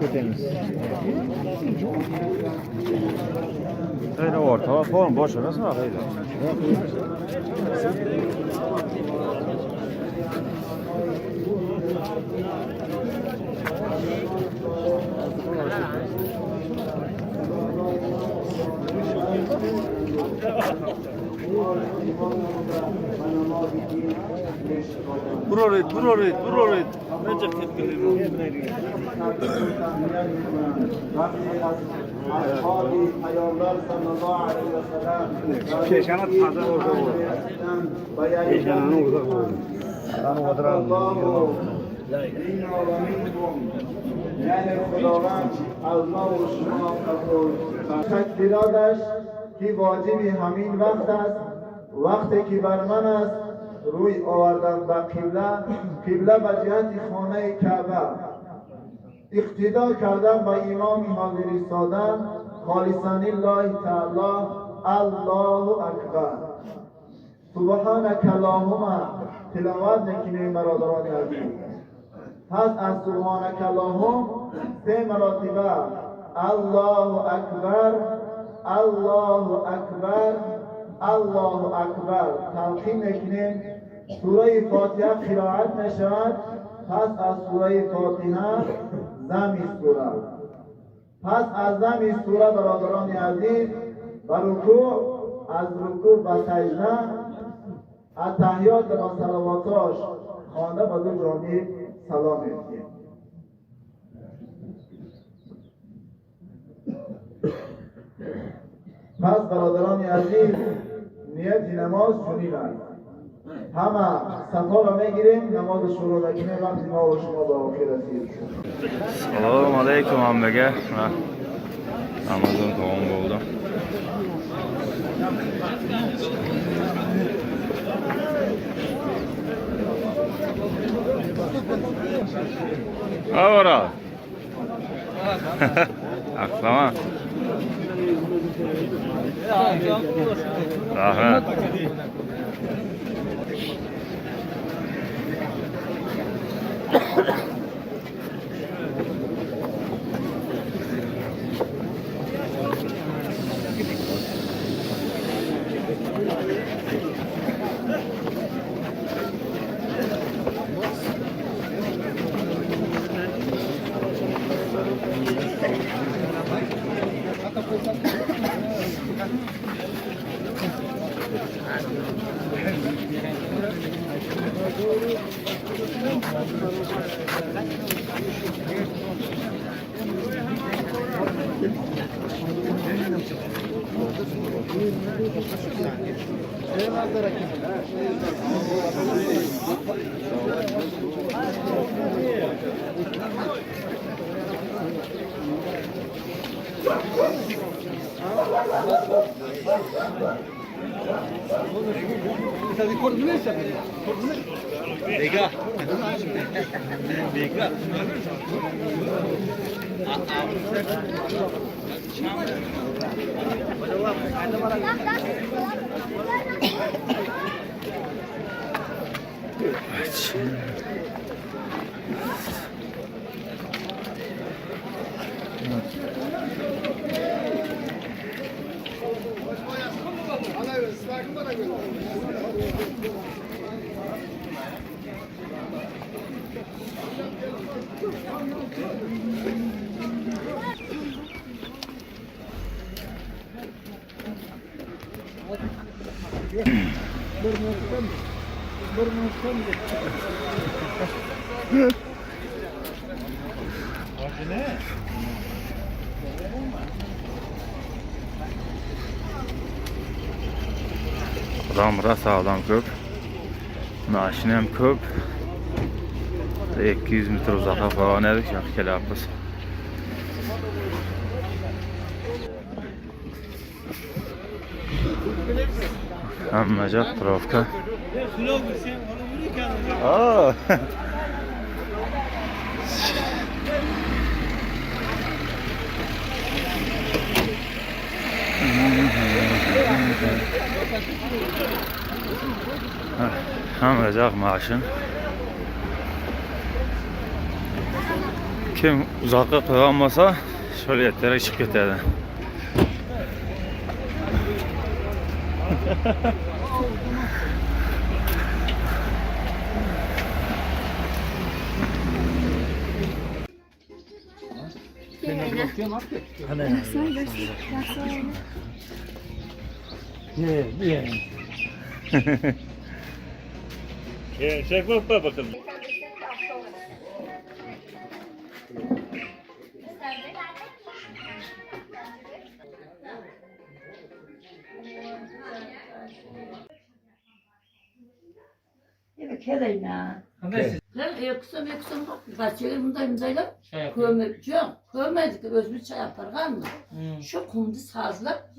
Ketamiz. Xeyli o'rta, form bo'sh emasmi, xeyli? Burorayt, burorayt, burorayt. Necha tepkili bu? Peshona toza bo'lsa bo'ladi. Peshonani ursa bo'ladi. یعنی خداوند از ما و شما قبول تکبیراتش که واجبی همین وقت است، وقتی که بر من است روی آوردن به قبله، قبله به جهت خانه کعبه، اقتدا کردن به امام حاضر ایستادن، خالصا لله تعالی، الله اکبر. سبحانك اللهم تلاوت نکنیم برادران عزیز. پس از سبحانك اللهم سه مراتبه الله اکبر، الله اکبر، الله اکبر تلقین نکنیم. سوره فاتحه قرائت نشود. پس از سوره فاتحه زم سوره. پس از زم سوره برادران عزیز و رکوع، از رکوع به سجده، التحیات و صلواتاش خوانده به دو جانب سلام می‌دهیم. پس برادران عزیز نیت نماز چنین است. همه صفا را میگیریم، نماز شروع نکنیم وقتی ما و شما به آخر رسید. Assalomu alaykum hammaga. Mana namozim tamom bo'ldi. Ora. Aqlama. Rahmat. Odam rosa, odam ko'p. Mashina ham ko'p. 200 metr uzoqqa qo'ygan edik, yo'q kelyapmiz. Hamma joq probka. Aa. Hamma joq mashin. Kim uzoqqa qo'ygan bo'lsa, shol ertaroq chiqib ketadi. Çek bak bakalım. Kömür yok. Kömür özümüz çay yapargan mı? Şu kumdu sazlap.